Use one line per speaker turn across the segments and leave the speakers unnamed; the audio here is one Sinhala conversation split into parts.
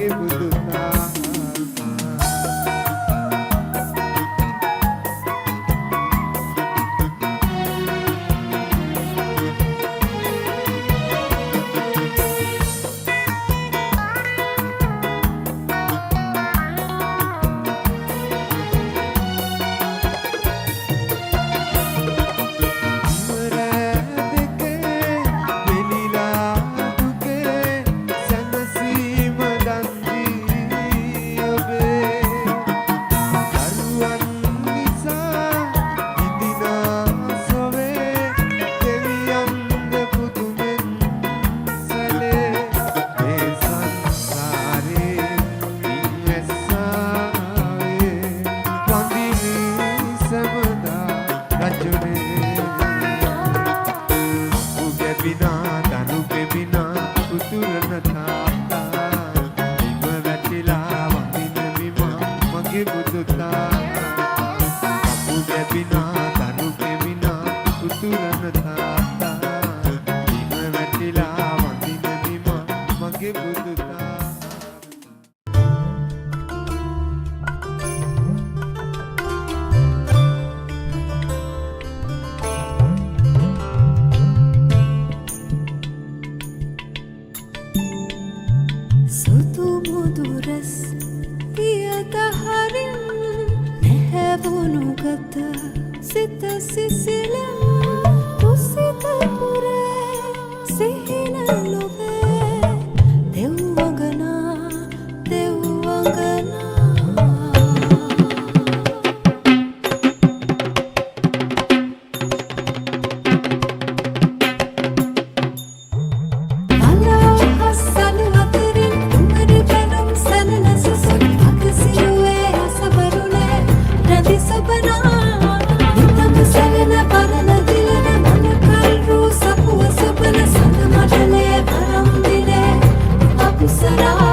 මගේ බුදු තාත්තා. රෑ දෙකේ වෙලිලා දුකේ සැනසීම දන් දී ඔබේ දරුවන් නිසා විඳිනා සොවේ දෙවියන්ද පුදුමෙන් සැලේ. මේ සංසාරේ පින් රැස්සාවේ වඳිමි සැමදා රජුනේ. උගැබිනා දනු පෙමිනා උතුරන තාත්තා, බිම වැටිලා වඳින බිම මගේ බුදු තාත්තා. උගැබිනා දනු පෙමිනා උතුරන තාත්තා, බිම වැටිලා වඳින බිම මගේ බුදු තාත්තා.
සුදු මුදුරස් පියදහරින් නැහැවුණු ගත සිත සිසිලා තුසිත පුරේ සිහින ලොවේ දෙව්වඟනා දෙව්වඟනා. වලහස්සලු අතරින් කුමරු බැලුම් සැලෙන සුසුම් අගසිරුවේ අසවරුලේ රැඳි සොබනා නිතම සැලෙන පරණ දිලන මනකල් රූ සපුව සොබන සඳ මඩලේ වරම් දිලේ අපසරා.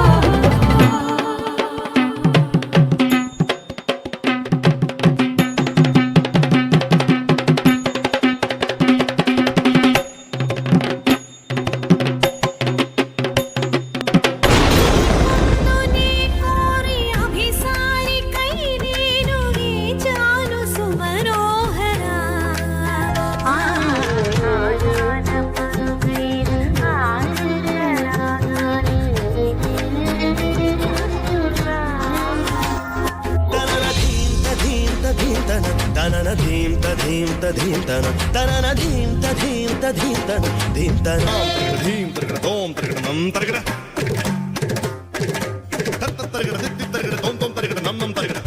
තනන ධීම් තධීම් තධීම් තන තනන ධීම් තධීම් තධීම් තන තනන ධීම් තධීම් තධීම් තන ධීම් තන
ධීම් තරකඩ තෝම් තරකඩ නම් තරකඩ තත් තරකඩ තිත් තිත් තරකඩ තොම් තොම් තරකඩ නම් නම් තරකඩ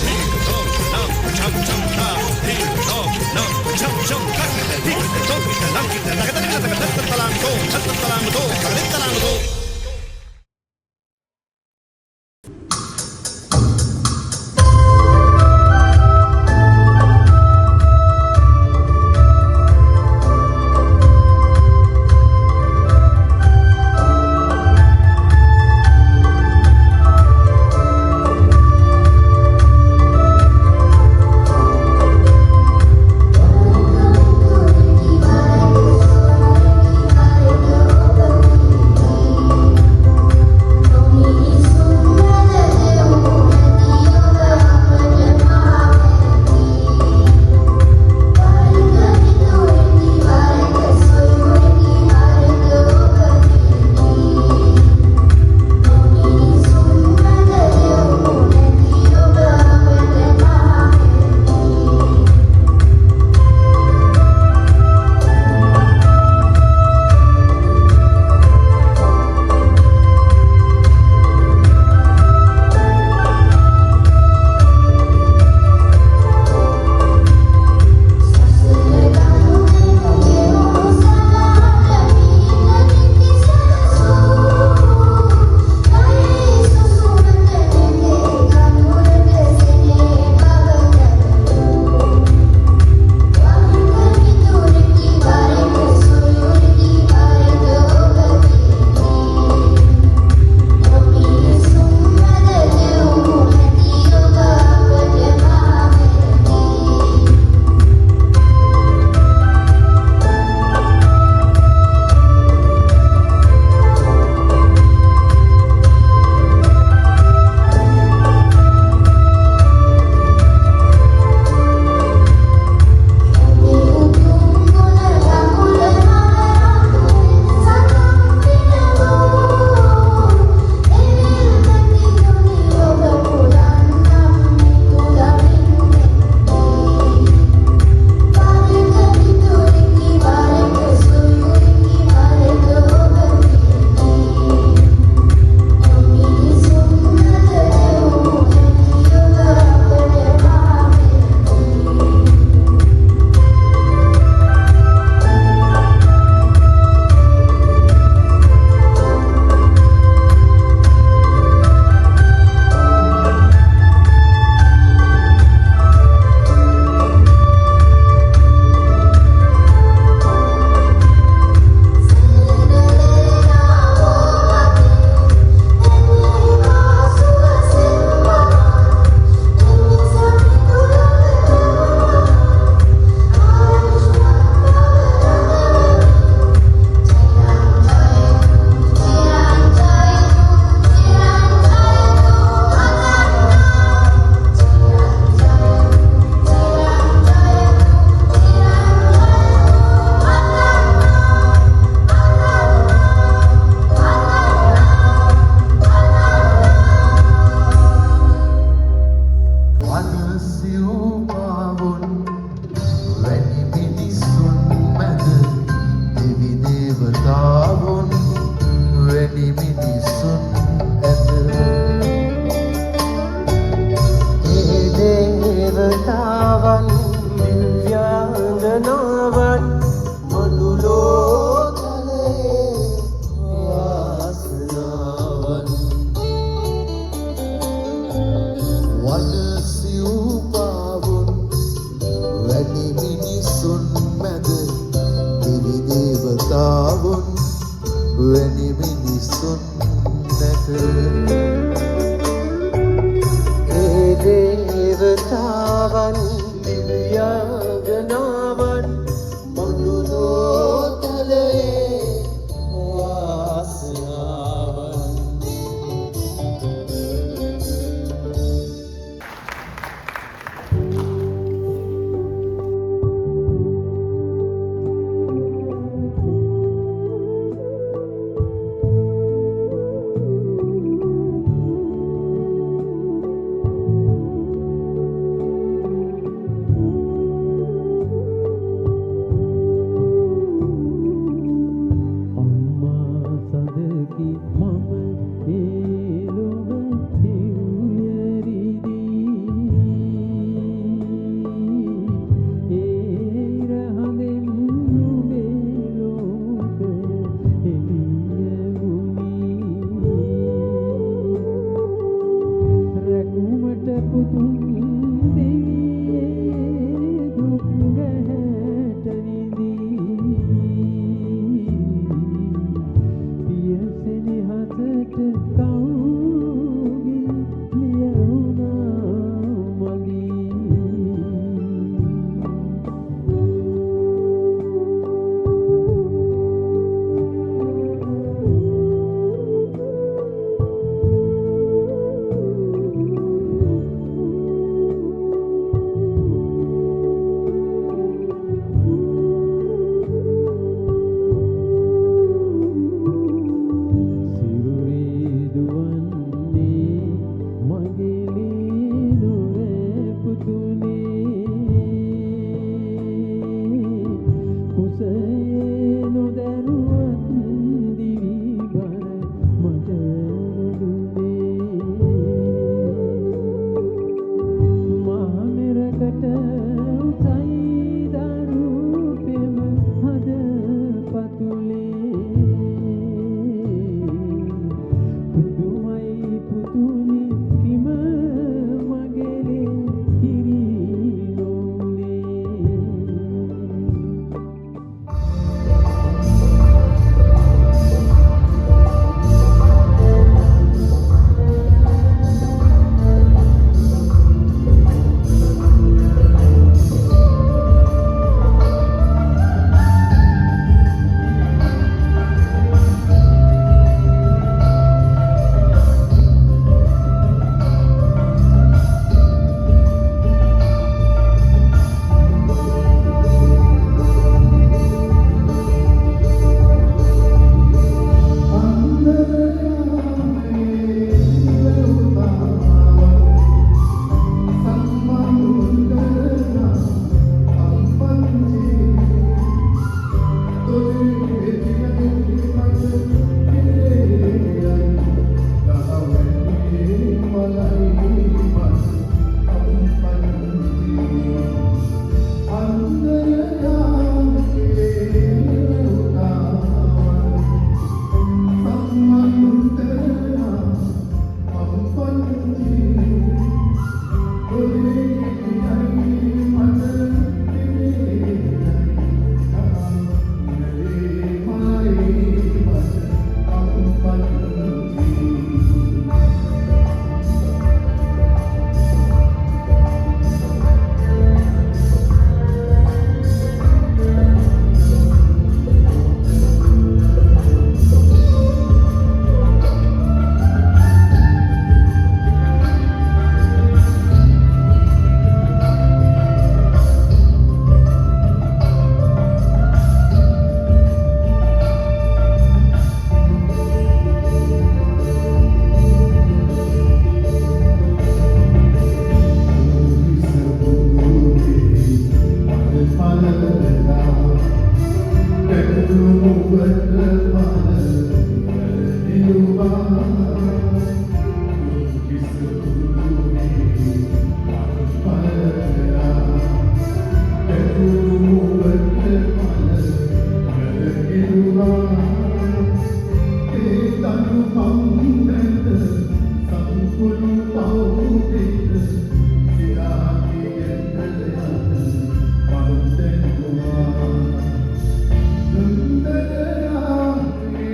ධීම් තෝම් නම් චම් චම් තා ධීම් තෝම් නම් චම් චම් තක්ක ධීම් තෝම් නම් කිත තක තක තක තත් තලාං තෝම් තත් තලාං තෝම් තක තලාං තෝම්.
වැනි මිනිසුන් නැත. ඒ දේවතාවන් දිව්‍යාංගනාවන් මනුලෝ තලයේ වාසනාවන්.
අම්මා සඳකි මම ඒ ලොව හිරුයරිදී, ඒ ඉර හඳෙන් නුඹේ ලෝකය එළිය වුණි. රැකුමට පුතුන් දෙවියේ දුක් ගැහැට විඳී, පියසෙනෙහසට කවුගේ ලියවුණා මලී. සිරුරේ දුවන්නේ මගේ ලේ නොවෑ පුතුනේ, කුසයේ නොදැරුවත් දිවි බර මට දුන්නේ. මහ මෙරකට උසයි දරු පෙම හද පතුලේ, පුදුමයි පුතුනි කිම මගේලේ කිරි නූලේ.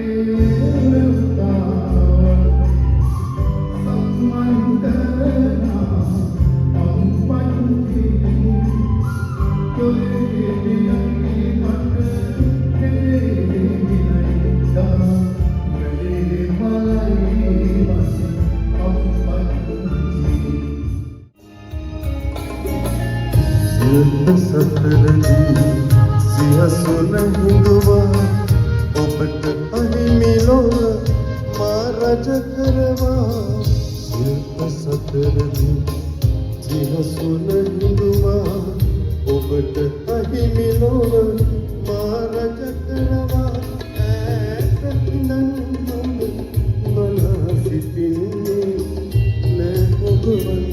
Thank you. රජ කරවා ශිල්ප සතරදි සිහසුන හිඳුවා ඔබට අහිමි නොව මා රජ කරවා. ඈත ඉඳන් මම බලා සිටින්නේ නෑ ඔබවන්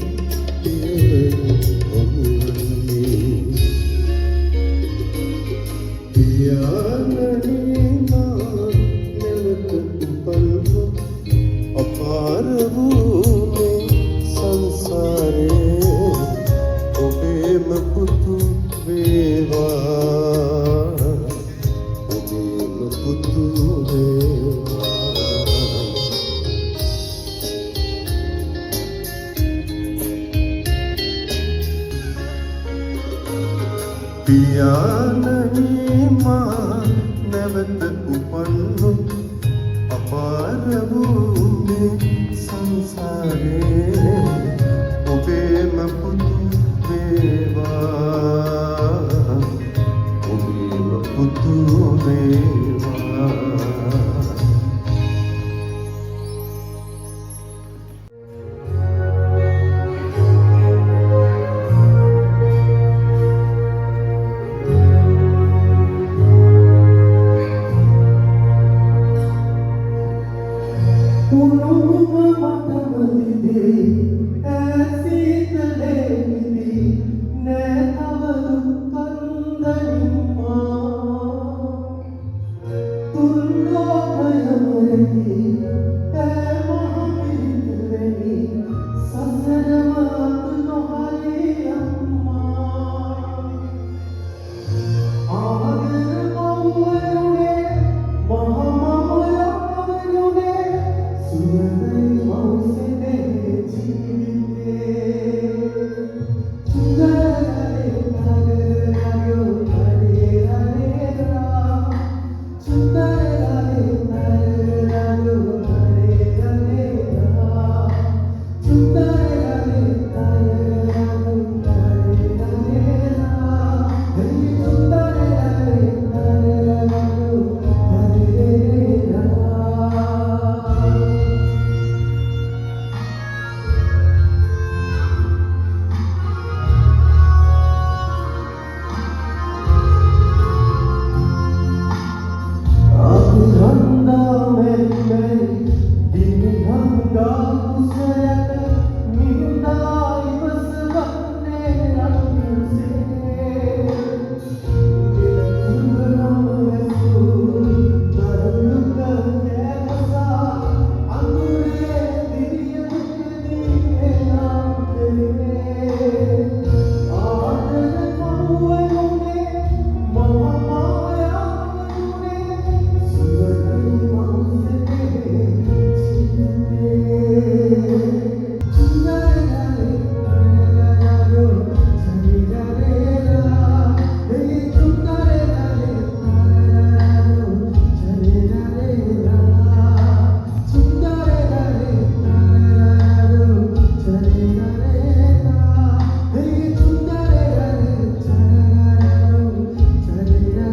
පියවර හමුවන්නේ. පියාණනි, මා නැවත උපන්හොත් අපාර වූ මේ සංසාරේ ඔබේම පුතු වේවා, ඔබේම පුතු වේවා. පියාණනි, මා නැවත උපන්නොත් අපාර වූ මේ සංසාරේ ඔබේම පුතු වේවා, ඔබේම පුතු වේවා.
උණුහුම මටම දිදී ඈ සීතලේ මිදී නෑ තව දුක් කන්දනින් මා. තුන් ලෝකයම රැකී ඈ මහ පිරිත වැනි සසරම අත නොහරී අම්මා. ආදර මව්වරුනේ මහ මමයාවරුනේ සුවඳයි මව්සෙනෙහි ජීවිතේ. චුන්දරේ තරරෝ තරේ රේ චුන්දරේ තරරෝ තරේ රේ චුන්දරේ තරරෝ තරේ රේ චුන්දරේ තරරෝ තරේ රේ. අපි හංගා මෙරි මෙරි දිවි හංගා කුසයට නින්දා ඉවස ගන්නේ රන්සේ. නිලතුරුනම වැසූ දරුලුක කෑගසා අඳුරේ දිවිය දුක දීනේ නම් කරේ. ආදර මව්වරුනේ මම මායාවරුනේ සුවඳයි මව්සෙනෙහි ජීවිතේ. චුන්දරේ තරරෝ චරිරරේරා ඒ චුන්දරේ තරරෝ චරිරරේරා චුන්දරේ තරරෝ චරිරරේරා ඒ චුන්දරේ තරරෝ චරිරරේරා.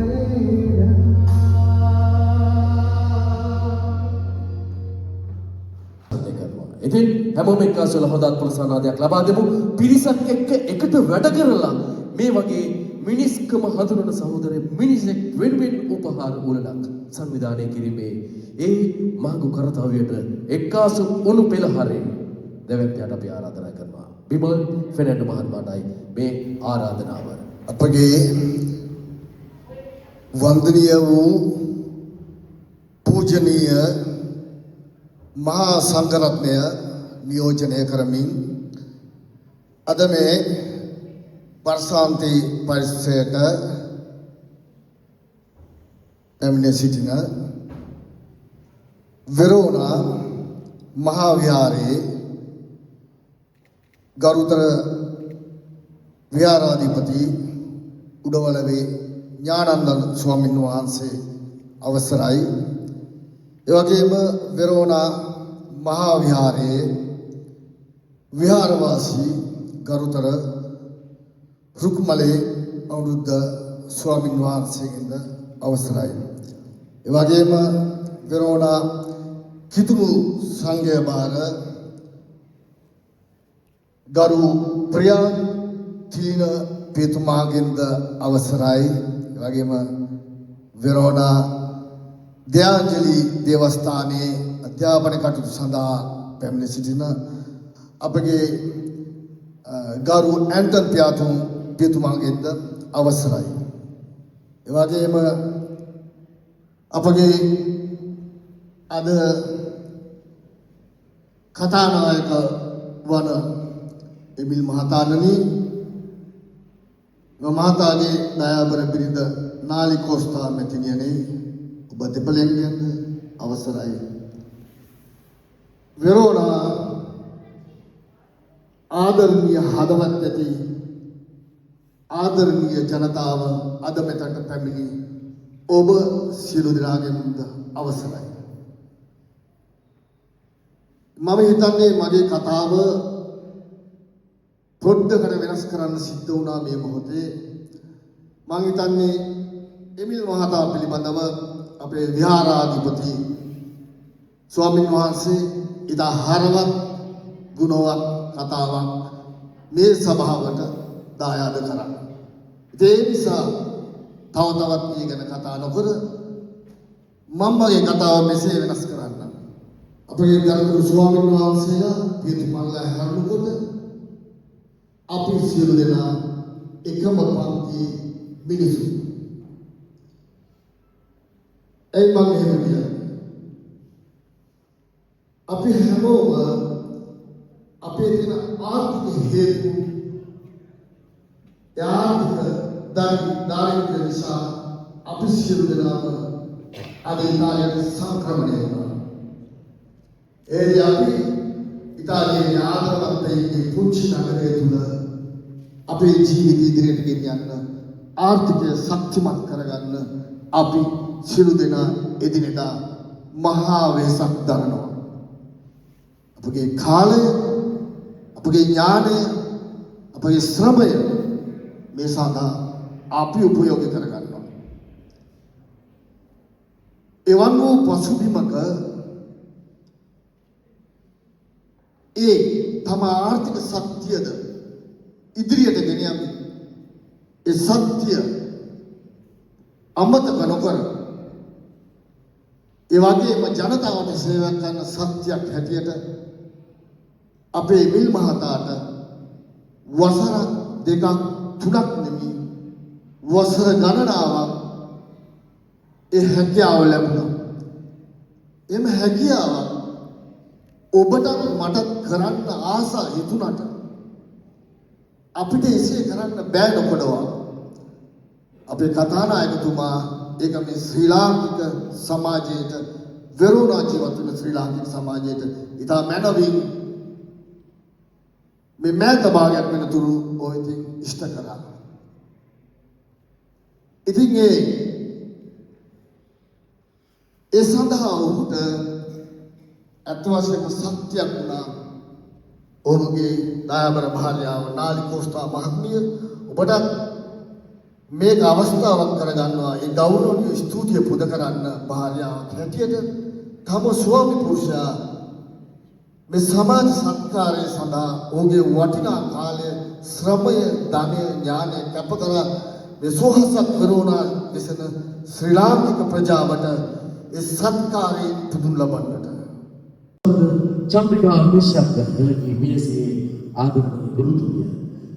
කරනවා. ඉතින් හැමෝම එක්කාසු වෙලා හොඳ අත්පොළසන් ලබා දෙමු. පිරිසක් එක්ක එකට වැඩ කරලා මේ වගේ මිනිස්කම හඳුනන සහෝදර මිනිසෙක් වෙනුවෙන් උපහාර උලනක් සංවිධානය කිරීමේ ඒ මාගු කරතාවියට එක්කාසු උණු පෙළහරේ දැවැන්තයාට අපි ආරාධනා කරනවා. බිමල් ෆෙනෑන්ඩෝ මහත්මයාටයි මේ ආරාධනාව.
අපගේ වන්දනීය වූ පූජනීය මහා සංඝරත්නය නියෝජනය කරමින් අද මේ වර්ෂාන්ති පරිසරයට පැමිණ සිටින වෙරෝනා මහා විහාරයේ ගරුතර විහාරාධිපති උඩවලවේ ඥානන්ද ස්වාමීන් වහන්සේ අවසරයි. ඒ වගේම වෙරෝනා මහා විහාරයේ විහාරවාසී ගරුතර රුක්මලේ අනුරුද්ධ ස්වාමීන් වහන්සේගෙන්ද අවසරයි. ඒ වගේම වෙරෝනා කිතුණු සංඝය භාර ගරු ප්‍රියාන් තිලින පියතුමාගෙන්ද අවසරයි. ඒ වගේම වෙරෝනා දයාංජලි දේවස්ථානයේ අධ්‍යාපන කටයුතු සඳහා පැමිණ සිටින අපගේ ගරු ඇන්ටන් පියතුමාගෙන්ද අවසරයි. ඒ වගේම අපගේ අද කතානායක වන එමිල් මහතාණනි, මහතාගේ දයාබර බිරිඳ නාලි කෝස්තා මැතිණියනි, ඔබ දෙපළෙන්ගෙන්ද අවසරයි. වෙරෝනා ආදරණීය හදවත් ඇති ආදරණීය ජනතාව, අද මෙතනට පැමිණි ඔබ සියලු දෙනාගෙන්ද අවසරයි. මම හිතන්නේ මගේ කතාව පොඩ්ඩකට වෙනස් කරන්න සිද්ධ වුණා මේ මොහොතේ. මං හිතන්නේ එමිල් මහතා පිළිබඳව අපේ විහාරාධිපති ස්වාමින් වහන්සේ ඉතා හරවත් ගුණවත් කතාවක් මේ සභාවට දායාද කරා. ඉතින් ඒ නිසා තව තවත් මේ ගැන කතා නොකර මම මගේ කතාව මෙසේ වෙනස් කරන්න. අපගේ ගරුතර ස්වාමීන් වහන්සේලා පියතුමන්ලා හැරුණකොට අපි සියලු දෙනා එකම පන්තියේ මිනිසු. ඇයි මං එහෙම කියන්නේ? අපි හැමෝම අපේ තියෙන ආර්ථික හේතු, ඒ ආර්ථික දාරිද්‍ර්ය නිසා අපි සියලු දෙනාම අද ඉතාලියට සංක්‍රමණය වුණා. ඒදී අපි ඉතාලියේ ආදරවන්තයින්ගේ පුංචි නගරය තුල අපේ ජීවිත ඉදිරියට ගෙනියන්න, ආර්ථිකය ශක්තිමත් කරගන්න අපි සියලු දෙනා එදිනෙදා මහා වෙහසක් දරනවා. අපගේ කාලය, අපගේ ඥානය, අපගේ ශ්‍රමය මේ සඳහා අපි උපයෝගී කරගන්නවා. එවන් වූ පසුබිමක ඒ තම ආර්ථික ශක්තියද ඉදිරියට ගෙන යමින්, ඒ සත්‍ය අමතක නොකර, ඒ වගේම ජනතාවට සේවය කරන සත්‍යයක් හැටියට අපේ මිල් මහතාට වසරක් දෙකක් තුනක් නෙමෙයි, වසර ගණනාවක් ඒ හැකියාව ලැබුණා. එම හැකියාවක් ඔබටත් මටත් කරන්න ආසා හිතුණට අපිට එසේ කරන්න බෑ නොකඩවා. අපේ කතානායකතුමා ඒක මේ ශ්‍රී ලාංකික සමාජයට, වෙරෝනා ජීවත් වෙන ශ්‍රී ලාංකික සමාජයට ඉතා මැනවින් මේ මෑත භාගයක් වෙනතුරු ඔය ඉතින් ඉෂ්ට කරා. ඉතින් ඒ ඒ සඳහා ඔහුට ඇත්ත වශයෙන්ම සත්‍යයක් වුණා. ඔහුගේ දයාබර භාර්යාව නාලි කෝස්තා මහත්මිය, ඔබටත් මේක අවස්ථාවක් කරගන්නවා ඒ ගෞරවනීය ස්තුතිය පුද කරන්න. භාර්යාවක් හැටියට තම ස්වාමි පුරුෂයා මේ සමාජ සත්කාරය සඳහා ඔහුගේ වටිනා කාලය, ශ්‍රමය, ධනය, ඥානය කැප කරා මේ සෝහසක් වෙරෝනා වෙසෙන ශ්‍රී ලාංකික ප්‍රජාවට ඒ සත්කාරයෙන් පුදුන් ලබන්නට.
චන්ද්‍රිකා නිශ්ශබ්ද එළකී මියසියේ ආදරණීය ගුරුතුමිය,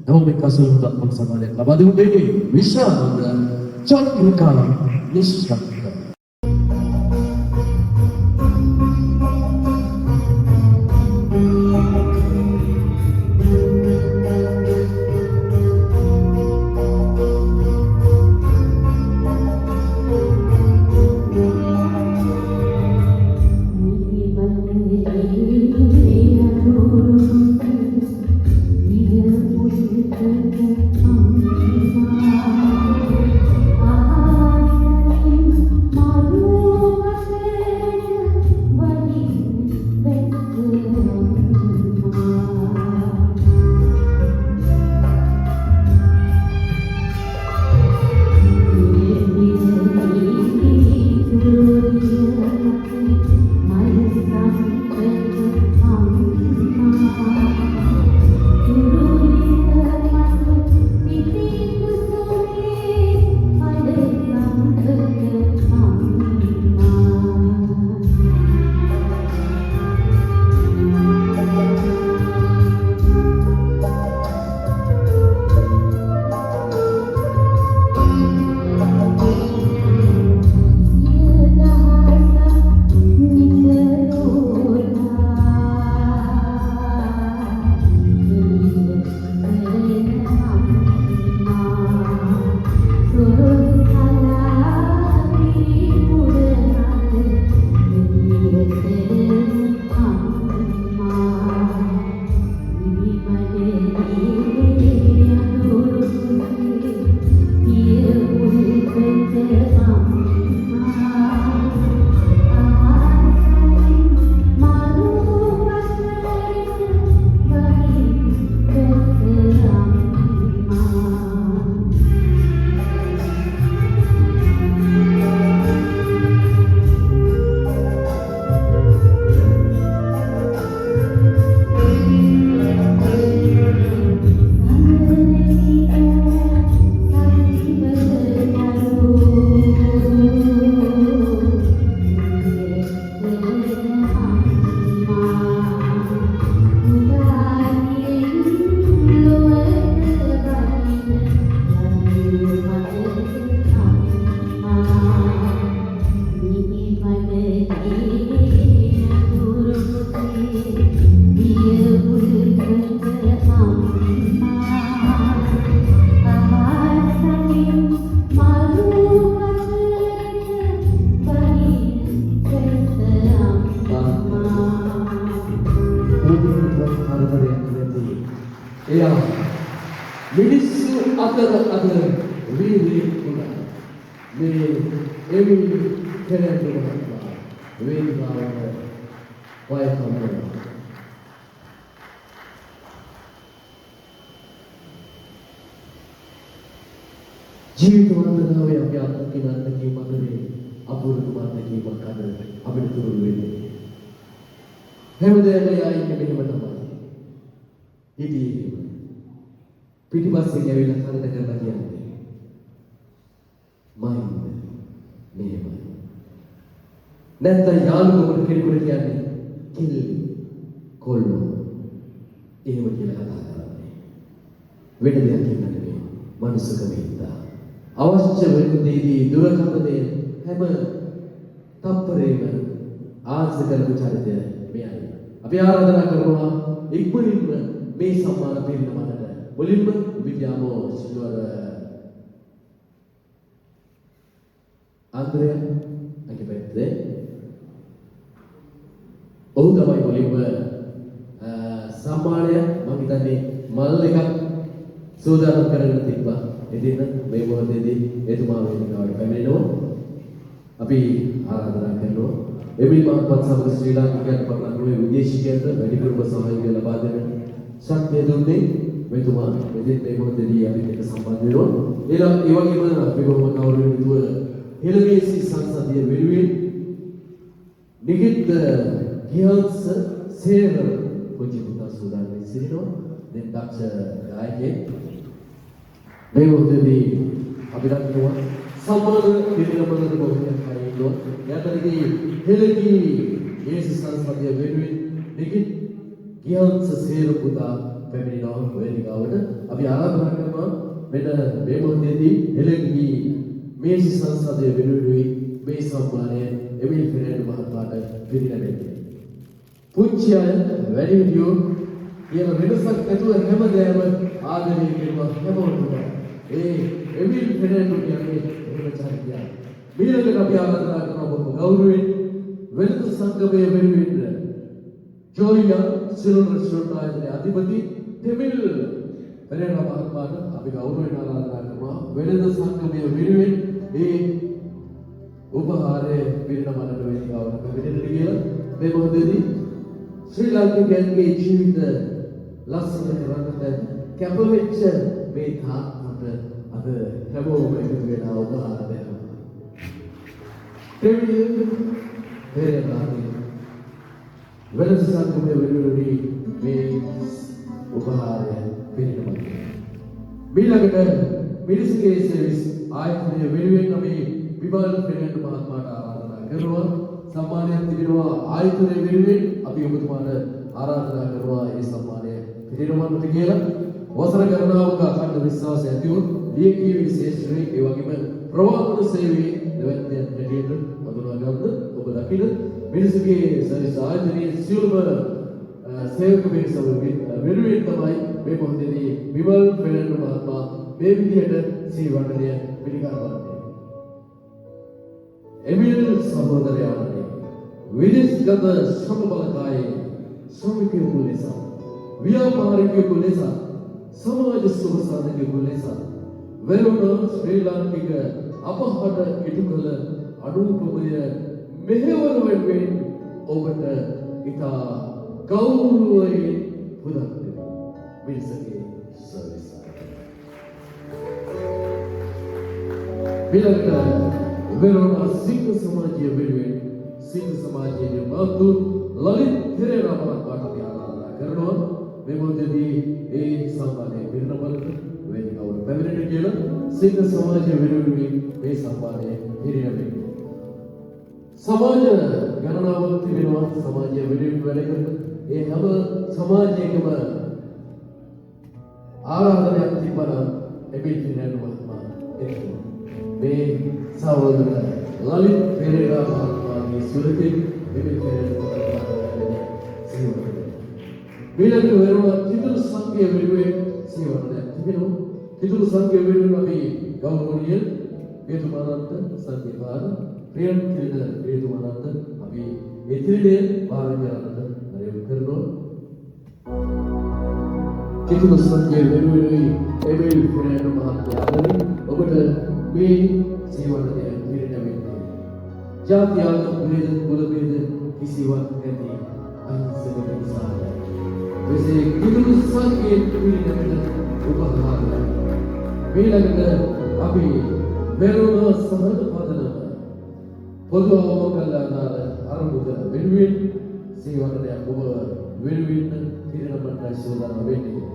හැමෝම එක්ක අසල හොඳ මන සම්මානයක් ලබා දෙමු. මේ විශාල චන්ද්‍රිකා නිශ්ශබ්ද.
ආ
එයා මිනිස්සු අතර අද වීරයෙක් වුණා. මේ එමිල් ෆෙරනැන්ඩෝ මහත්මයා වේදිකාවට welcome වෙනවා. ජීවිත වන්දනාවේ අපි අත්දකින අත්දැකීම් අතරේ අපූර්වම අත්දැකීමක් අද අපිට තුරුල් වෙන්නේ. හැමදේම එයා ඉන්නේ මෙහෙම තමයි. හිටියේ එහෙම. පිටිපස්සෙන් ඇවිල්ලා කනට කරලා කියන්නේ මහින්ද මෙහෙමයි. නැත්තම් යාළුවෝ කෙනෙකුට කියන්නේ කෙල්ලි කොල්ලෝ එහෙම කියලා කතා කරන්නේ. වෙන දෙයක් කියන්න නෙමෙයි. මනුස්සකම හින්දා. අවශ්‍ය වෙනදේදී දුරකථනය හැම තප්පරේම ආන්සර් කරපු චරිතය මෙයයි. අපි ආරාධනා කරනවා ඉක්මනින්ම මේ සම්මාන පිරිනමන්නට. මුලින්ම විද්‍යාමෝ සිල්වර් ආන්ද්‍රයා අගේ පැත්තේ ඔහු තමයි මුලින්ම සම්මානය මං හිතන්නේ මල් එකක් සූදානම් කරගෙන තිබ්බා. ඉතින් මේ මොහොතේදී එතුමා වේදිකාවට පැමිණෙනවා. අපි ආරාධනා කරනවා එමිල් මහත්මත් සමග ශ්‍රී ලාංකිකයන් පමණක් නොවේ විදේශිකයන්ට වැඩිපුරම සහයෝගය ලබා දෙන ශක්තිය දුන්නේ මෙතුමා. ඉතින් මේ මොහොතේදී අපිත් එක්ක සම්බන්ධ වෙනවා. ඒ වගේම අපි බොහොම ගෞරවයෙන් යුතුව හෙළවේසි සංසදය වෙනුවෙන් නිකිත් ගියන්ස සේර පුංචි පුතා සූදානම් වෙ සිටිනවා. දැන් දක්ෂ ගායකයෙක්. මේ මොහොතේදී අපි දකිනවා සම්මාන පිරිනමන බොහෝයක් අය ඉන්නවා. එයාටදී හෙළගී මේසි සංසදය වෙනුවෙන් නිකිත් ගියන්ස සේර පුතා පැමිණෙනවා වේදිකාවට. අපි ආරාධනා කරනවා මෙන්න මේ මොහොතේදී හෙළගී මේසි සංසදය වෙනුවෙන් මේ සම්මානය එමිල් ෆෙරනැන්ඩෝ මහත්මයාට පිරිනැමෙන්නේ. පුංචි අය වැඩිහිටියෝ කියලා වෙනසක් නැතුව හැමදේම ආදරය කරනවා හැමෝටම. ඒ එමිල් ෆෙරනැන්ඩෝ කියන්නේ එහෙම චරිතයක්. ඊළඟට අපි ආරාධනා කරනවා බොහොම ගෞරවයෙන් වෙළඳ සංගමය වෙනුවෙන් ජෝයියා සිලෝන් රෙස්ටෝරන්ට් ආයතනයේ අධිපති ටෙමිල් පෙරේරා මහත්මයාට අපි ගෞරවයෙන් ආරාධනා කරනවා වෙළඳ සංගමය වෙනුවෙන් ඒ උපහාරය පිරිනමන්නට වේදිකාවට පැමිණෙන්නට කියලා. මේ මොහොතේදී ශ්‍රී ලාංකිකයන්ගේ ජීවිත ලස්සන කරන්නට කැපවෙච්ච මේ තාත්තට අද හැමෝම එකතු වෙලා උපහාර දෙනවා. ටෙමිල් පෙරේරාගේ වෙළඳ සංගමය වෙනුවෙන් මේ උපහාරය පිරිනමනවා. ඊළඟට මිනිසුගේ සර්විස් ආයතනය වෙනුවෙන් අපි විමල් ෆෙරනැන්ඩෝ මහත්මයාට ආරාධනා කරනවා. සම්මානයක් තිබෙනවා ආයතනය වෙනුවෙන් අපි ඔබතුමාට ආරාධනා කරනවා ඒ සම්මානය පිරිනමන්නට කියලා. වසර ගණනාවක අඛණ්ඩ විශ්වාසය ඇතිව ලියකියවි ශේෂ්ත්‍රයේ ඒ වගේම ප්‍රවාහන සේවයේ දෙවැන්නයන් හැටියට හඳුනා ගන්න ඔබ දකින මිනිසුගේ සර්විස් ආයතනයේ සියලුම සේවක පිරිස වෙනුවෙන් තමයි මේ මොහොතේදී විමල් ෆෙරනැන්ඩෝ මහත්මයා මේ විදිහට ශ්‍රී වන්දනය පිළිගන්වන්නේ. එමිල් සහෝදරයාණනි, විදේශගත ශ්‍රම බලකායේ ශ්‍රමිකයෙකු ලෙස, ව්‍යාපාරිකයෙකු ලෙස, සමාජ සුභ සාධකයෙකු ලෙස වෙරුණ ශ්‍රී ලාංකික අපහට ඉටු කළ අනූපමය මෙහෙවර වෙනුවෙන් ඔබට ඉතා ගෞරවයෙන් පුදක් දෙමි. මිනිසගේ සර්විස් ආයතනය. ඊළඟට වෙරුණ සිංහ සමාජය වෙනුවෙන් සිංහ සමාජයේ නිර්මාතෘ ලලිත් පෙරේරා මහත්මයාට අපි ආරාධනා කරනවා මේ මොහොතේදී ඒ සම්මානය පිරිනමන්නට වේදිකාවට පැමිණෙන්න කියලා. සිංහ සමාජය වෙනුවෙන් මේ සම්මානය පිරිනැමෙන්නේ. සමාජ ගණනාවක් තිබෙනවා සමාජය වෙනුවෙන් වැඩ කරන. ඒ හැම සමාජයකම ආරාධනයක් තිබ්බනම් එමිල් ෆෙරනැන්ඩෝ මහත්මයා එක්ක මේ සහෝදර ලලිත් පෙරේරා මහත්මයාගේ සුරතින් එමිල් ෆෙරනැන්ඩෝ මහත්මයාට සිහිවනවා. ඊළඟට වෙනවා කිතුණු සංඝය වෙනුවෙන් සිහිවරණයක් තිබෙනවා. කිතුණු සංඝය වෙනුවෙන් අපි ගෞරවනීය පියතුමාණන්ට සංඝ භාර ප්‍රියන් තිලින පියතුමාණන්ට අපි ඒ තිලිනය භාර කරන්නට නයොමු කරනවා. කිතුණු සංඝය වෙනුවෙනුයි එමිල් ෆෙරනෑන්ඩෝ මහත්මයා ඔබට මේ සේවනය පිරිනැමෙන්නේ. ජාති ආගම් භේද කුල භේද කිසිවක් නැති අහිංසක මිනිසාට මෙසේ කිතුණු සංඝයේ පිරිනැමෙන උපහාරය. ඊළඟට අපි වෙරුණ සහන පදනම පොදු අවමංගල්‍යාදාන අරමුද වෙනුවෙන් සේවනයක් ඔබ වෙනුවෙන් පිරිනමන්නයි සූදානම් වෙන්නේ.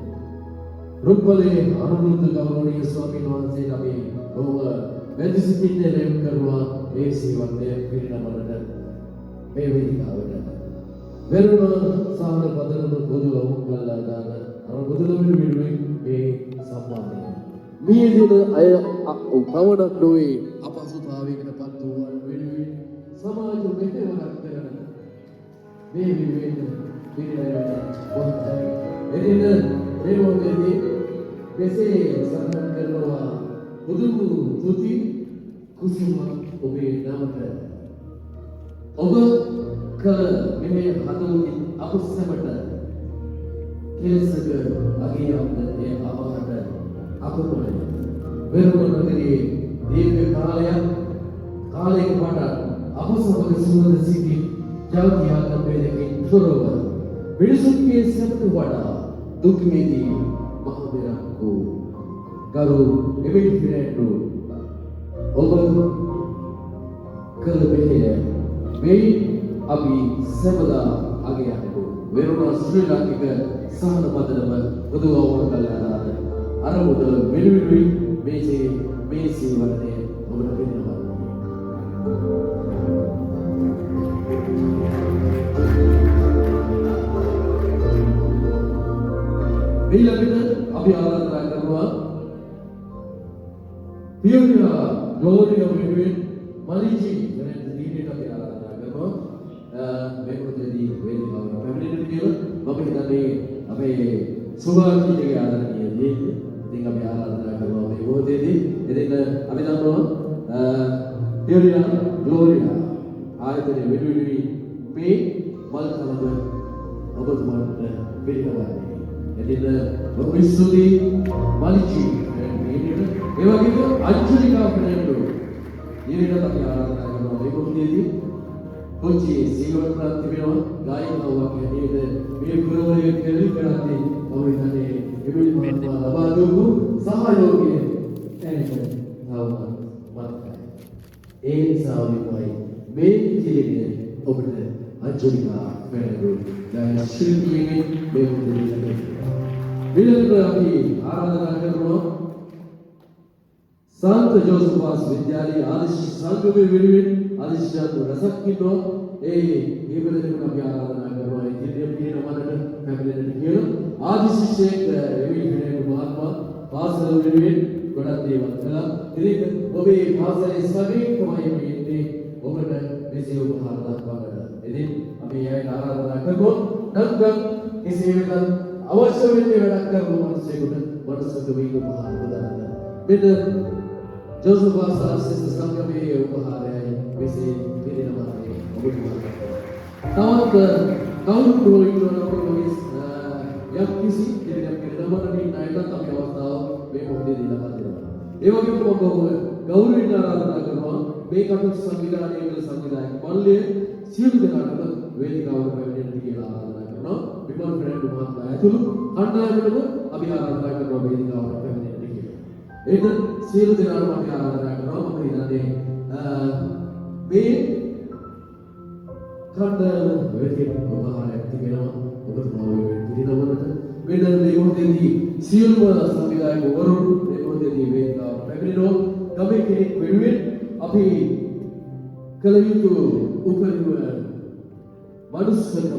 රුක්මලේ අනුරුද්ධ ගෞරවනීය ස්වාමීන් වහන්සේට අපි බොහොම වැඳ සිටින්න ලැබ කරනවා මේ සේවනය පිරිනමන්නට මේ වේදිකාවට. වෙරුණ සහන පදනම පොදු අවමංගල්‍යාදාන අරමුදල වෙනුවෙන් මේ සම්මානය. මිය දින අය පවණක් නොවේ, අපහසුතාවයකට පත් වූවන් වෙනුවෙන් සමාජ මෙහෙවරක් කරන මේ වෙනුවෙන් පිරිනැමෙන මොහොතයි. එදින මේ මොහොතේදී මෙසේ සඳහන් කරනවා, පුදුම තුති කුසුම ඔබේ නමට. ඔබ කළ මෙහෙය හදවතින් අප සැමට කෙලෙසක අගියම්ද එය අපහට අපමණය. වෙරුණ නගරයේ දීර්ඝ කාලයක පටන් අප සමග සුහද සිටි, ජාති ආගම් භේදකින් තොරව මිනිසුන්ගේ සැමට වඩා දුකේදී මහ බෙරක් වූ ගරු එමිල් ෆිරෑන්ඩෝ, ඔබ කළ මෙහෙය මේ අපි සැමදා අගයන්නකෝ. වෙරුණ ශ්‍රී ලාංකික සහන පදනම පොදු අවමංගල්‍යාදාන අරමුදල වෙනුවෙනුයි මේ සේවනය ඔබට පිරිනමන්නේ. ඊළඟට අපි ආරාධනා කරනවා පියෝනියා ග්ලෝරියා වෙනුවෙන් මලිජි වෙනත් දීනට අපි ආරාධනා කරනවා මේ මොහොතේදී වේදිකාවට පැමිණෙන්න කියලා. මම හිතන්නේ අපේ සුභාකීගේ ආදරණීය දීන. ඉතින් අපි ආරාධනා කරනවා මේ මොහොතේදී. ඉතින් අපි දන්නවා පියෝනියා ග්ලෝරියා ආයතනය වෙනුවෙනුයි මේ මල් කලබ ඔබතුමාට පිළිගන්නේ. ඉතින් බොහොම ස්තුතියි මලිජි දීනට. ඒ වගේම අංජලිකා ෆර්නැන්ඩෝ දීනට අපි ආරාධනා කරනවා මේ මොහොතේදී. කොච්චි සීවරණක් තිබෙනවා ගායිකාවක් හැටියට මේ පුරවරය කෙලි කරන්නේ. මම හිතන්නේ එමිලි මහත්මයා ලබා දුන්නු සහයෝගය ඇයට තවමත් මතකයි. ඒ නිසා විමයි මේ තීරණය ඔබට අංජලිකා ෆර්නැන්ඩෝ ගායන ශිල්පියෙක්ගෙන් මේ මොහොතේ ලැබෙනවා. ඊළඟට අපි ආරාධනා කරනවා සාන්ත ජෝසප් විද්‍යාලයේ ආදර්ශ සංගමය වෙනුවෙන් ආදර්ශයන් රසක් ඉන්නවා. ඒ දෙනෙකුට අපි ආරාධනා කරනවා ඒ ඉදිරිය පිරිනමන්නට පැමිණෙන්නට කියලා. ආදි ශිෂ්‍යයෙක් එමිල් ෆෙරනෑන්ඩෝ මහත්මයා පාසල වෙනුවෙන් ගොඩක් දේවල් කළා. ඉතින් ඔබේ පාසලේ සමීපමයි මේ ඉන්නේ ඔබට මෙසේ උපහාර දක්වන්නට. ඉතින් අපි අයට ආරාධනා කරමු. ඩන්කන් කෙසේ වෙතත් අවශ්‍ය වෙන්නේ වැඩක් කරන මිනිසෙකුට මනසක මේ උපහාර බෙදන්න. මෙන්න ජෝසප් ආශිෂ්ඨ සංගමයේ උපහාරයයි මෙසේ පිරිනමන්නේ ඔබතුමාට. තවත් කවුරුත් හෝ ඉන්නවා නම් අපේ වගේ යම් කිසි දෙයක් පිරිනමන්න ඉන්න අයටත් අපි අවස්ථාව මේ මොහොතේදී ලබා දෙනවා. ඒ වගේම මම බොහොම ගෞරවයෙන් ආරාධනා කරනවා මේ කටයුතු සංවිධානය කළ සංවිධායක මණ්ඩලය සියලු දෙනාටම වේදිකාවට පැමිණෙන්න කියලා ආරාධනා කරනවා. විමල් ෆර්නැන්ඩෝ මහත්මයා ඇතුළු කණ්ඩායමටම අපි ආරාධනා කරනවා වේදිකාවට පැමිණෙන්න කියලා. ඒක සියලු දෙනාටම අපි ආරාධනා කරනවා. මම හිතන්නේ මේ කණ්ඩායම වෙතින් උපහාරයක් තිබෙනවා ඔබතුමා වෙනුවෙන් පිරිනමන්නට. මෙන්න මේ මොහොතේදී සියලුම සංවිධායක වරුන් මේ මොහොතේදී වේදිකාවට පැමිණෙනවා. ගමේ කෙනෙක් වෙනුවෙන් අපි කළ යුතු උපරිම මනුස්සකම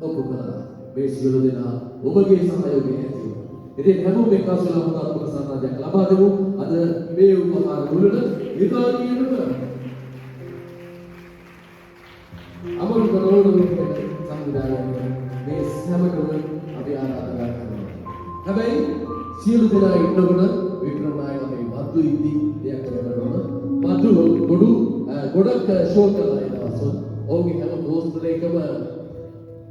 ඔප්පු කළා. මේ සියලු දෙනා ඔබගේ සහයෝගය ඇතිව. ඉතින් හැමෝම එක්කාසු වෙලා හොඳ අත්පොළ සන්නාදයක් ලබා දෙමු. අද මේ උපහාර වලට ඉතාලියෙම අමරු කරවන සංවිධානය මේ සැමටම අපි ආරාධනා කරනවා. හැබැයි සියලු දෙනා ඉන්නකොට වික්‍රම නායක අපේ මද්දු ඉද්දි දෙයක් කරන්න ඕන. මද්දු ගොඩක් ෂෝ කරලා ඒ දවස්වල. ඔහුගේ හැම පෝස්ටර් එකම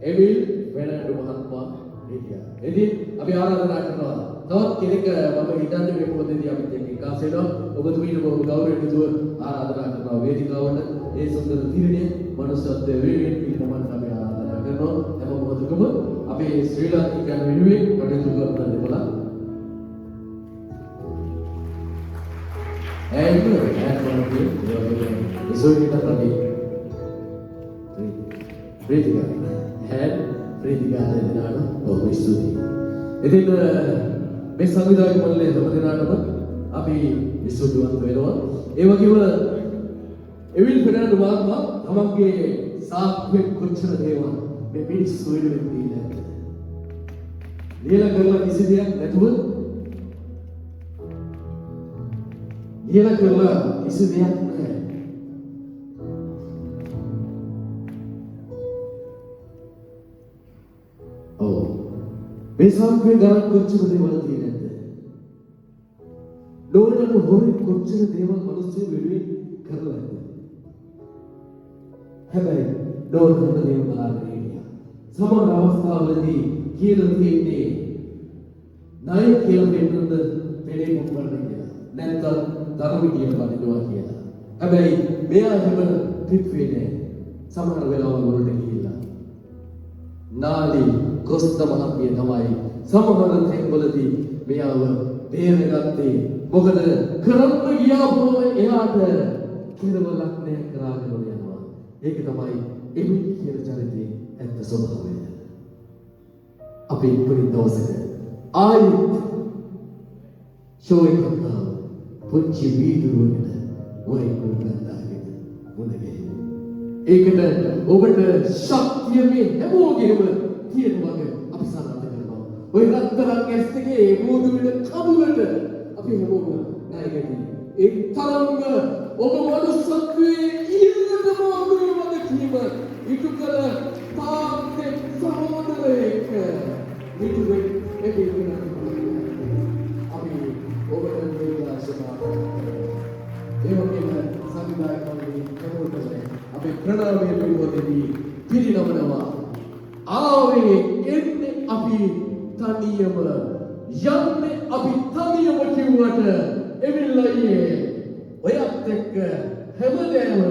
එමිල් ෆෙර්නැන්ඩෝ මහත්මයා හිටියා. ඉතින් අපි ආරාධනා කරනවා තවත් කෙනෙක්, මම හිතන්නේ මේ මොහොතේදී අපිත් එක්ක එක්කාසු වෙනවා. ඔබතුමීට බොහොම ගෞරවයෙන් යුතුව ආරාධනා කරනවා වේදිකාවට ඒ සුන්දර තීරණය මනුෂ්‍යත්වය වෙනුවෙන් පිළිනමන්න අපි ආරාධනා කරනවා. හැම මොහොතකම අපේ ශ්‍රී ලාංකිකයන් වෙනුවෙන් කටයුතු කරන දෙපළක්. ඈ ඈ මොනවද ඒ වගේම ඉසෝයිකට අපි ප්‍රීතිකා ඈ ප්‍රීතිකා දෙනාට බොහොම ස්තුතියි. ඉතින් මේ සංවිධායක මණ්ඩලයේ හැම දෙනාටම අපි ස්තුතිවන්ත වෙනවා. ඒ වගේම එවිල් ෆෙර්නැන්ඩෝ මහත්මයා තමන්ගේ සාක්කුවේ කොච්චර දේවල් මේ මිනිස්සු වෙනුවෙන් දීලා ඇද්ද? ලියලා කරලා කිසි දෙයක් නැතුව, ලියලා කරලා කිසි දෙයක් නැහැ. ඔව්. මේ සාක්කුවේ ගණන් කොච්චර දේවල් තියෙනවද? ඩෝනට හොරෙන් කොච්චර දේවල් මිනිස්සු වෙනුවෙන් කරලා ඇද්ද? හැබැයි ඩෝන හැමදේම බලාගෙන හිටියා. සමහර අවස්ථාවලදී කියලා තියෙන්නේ ණය කියලා දෙන්නද පෙළේ මුම්බන්න කියලා. නැත්තම් දරු විදියට බඳිනවා කියලා. හැබැයි මෙයා එහෙම ට්‍රිප් වෙන්නේ නැහැ. සමහර වෙලාවල් වලට ගිහිල්ලා නාලි කොස්ත මහත්මිය තමයි සමහර තැන්වලදී මෙයාව බේරගත්තේ. මොකද කරන්න ගියාම එයාට කෙරවලක් නෑ, කරාගෙන යනවා. ඒක තමයි එමින් කියන චරිතයේ ඇත්ත ස්වභාවය. අපි ඉක්මනින් දවසක ආයෙත් ෂෝ එකක් ආව. පුංචි වීදුරුවකට වයින් බඳාගෙන මුණ ගැහෙමු. ඒකට ඔබට ශක්තිය මේ හැමෝගෙම තියෙන වගේ අපි සනාථ කරනවා. ඔය රත්තරන් ඇස් දෙකේ මූදු වෙන කබුලට අපි හැමෝම ණයගැටි. ඒ තරම්ම ඔබ මනුස්සත්වයේ ඉහළටම අගය වගකීම ඉටු කළ තාත්තෙක්, සහෝදරයෙක්, මිතුරෙක් එබින් අපි ඔබට දීර්ඝායුෂ ප්‍රාර්ථනා කරනවා. ඒ වගේම සංවිධායක මණ්ඩලයේ හැමෝටම අපේ ප්‍රණාමය පිළිවෙතදී පිරිනමනවා. ආවේ එන්නේ අපි තනියම, යන්නේ අපි තනියම කිව්වට එවිල්ලා අයියේ ඔයත් එක්ක හැමදේම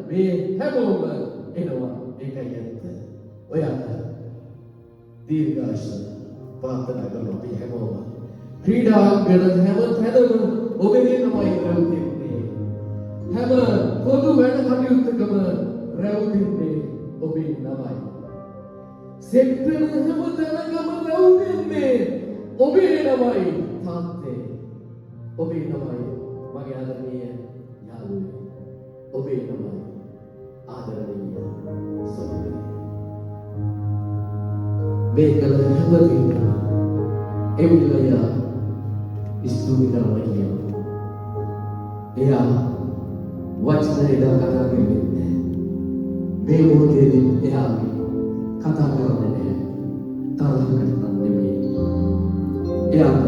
මේ හැමෝම එනවා. ඒකයි ඇත්ත. ඔයාට දීර්ඝායුෂ ප්‍රාර්ථනා කරනවා අපි හැමෝම. ක්‍රීඩාංගණ හැම තැනම ඔබේ නමයි රැවටෙන්නේ. හැම පොදු වැඩ කටයුත්තකම රැවටෙන්නේ ඔබේ නමයි. සෙට් වෙන හැම තැනකම රැවටෙන්නේ ඔබේ නමයි තාත්තේ. ඔබේ නමයි මගේ ආදරණීය යාළුවනේ. ඔබේ නමයි ආදරණීය සොයුරේ. මේ කළ හැම දෙයකම එවිල්ලා ස්තුති කරනවා කියනවා. එයා වචන එදා කතා කරන්නේ නැහැ. මේ මොහොතේදී එයා කතා කරන්නේ නැහැ. තරහකට නම් නෙමෙයි. එයාට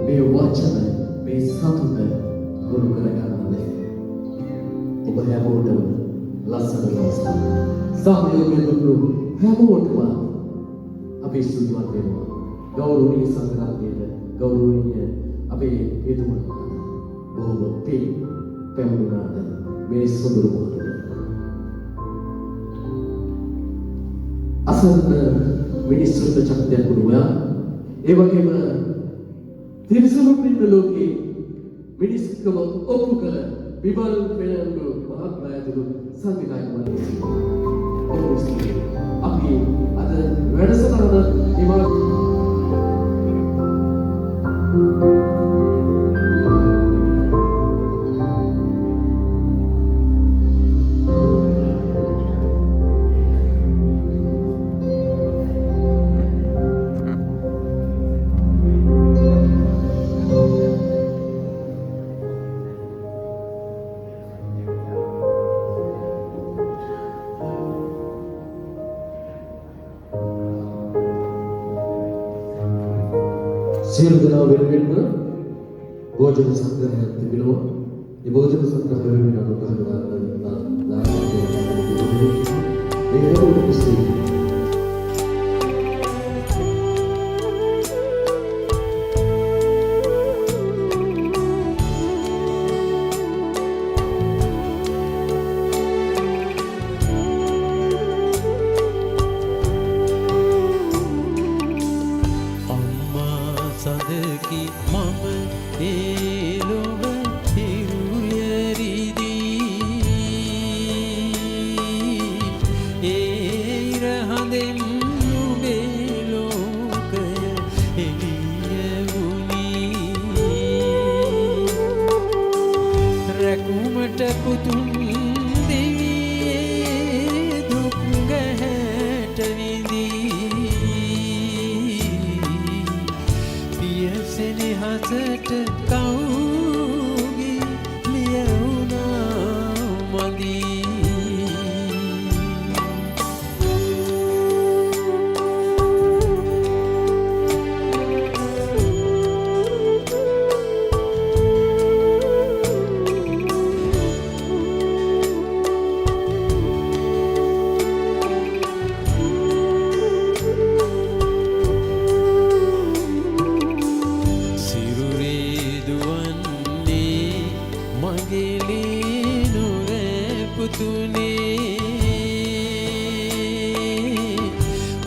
මේ වචන, මේ සතුට ගොනු කරගන්න බැහැ. ඔබ හැමෝටම ලස්සන දවසක්. සහයෝගය දුන්නු හැමෝටම අපි ස්තුතිවන්ත වෙනවා. ගෞරවනීය සංඝරත්නයට, ගෞරවනීය අපේ පියතුමන් බොහොම පිං පැමිණුණාට මේ සුදුරු මොහොතට. අසන්න මිනිස්සුන්ට ශක්තියක් වුණු ඔයා, ඒ වගේම තිරිසනුන් ඉන්න ලෝකේ මිනිස්කම ඔප්පු කළ බිමල් ෆෙනන්ඩෝ මහත්මයා ඇතුළු සංවිධායක මණ්ඩලය. බොහොම ස්තුතියි. අපි අද වැඩසටහන නිමා සියලු දෙනා වෙනුවෙන්ම භෝජන සංග්‍රහයක් තිබෙනවා. ඒ භෝජන සංග්‍රහය වෙනුවෙන් අනුග්‍රහ දාන නායකයන් ඒ හැමෝටම ස්තුතියි.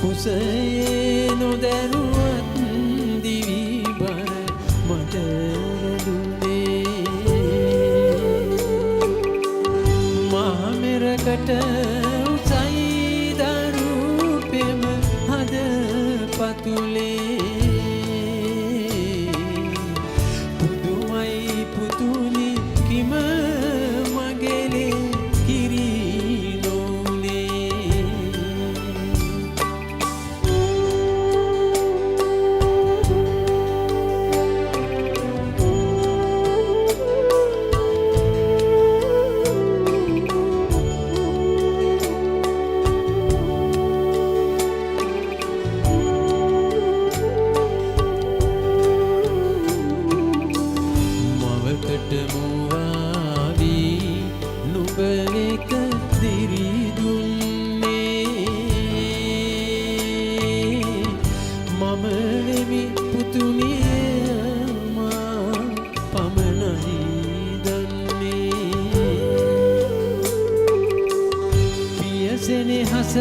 කුසයේ නොදැනුවත් දිවි බර මට රැඳුනේ. මහ මෙරකට උසයි දරු පෙම හද පතුලේ. පුදුමයි පුතුනි කිම මගේලේ කිරි නූලේ. මවකට මුවාවී නුඹ එක දිරි දුන්නේ. මම වෙමි පුතුණිය, මා පමණයි දන්නේ. පියසෙනෙහස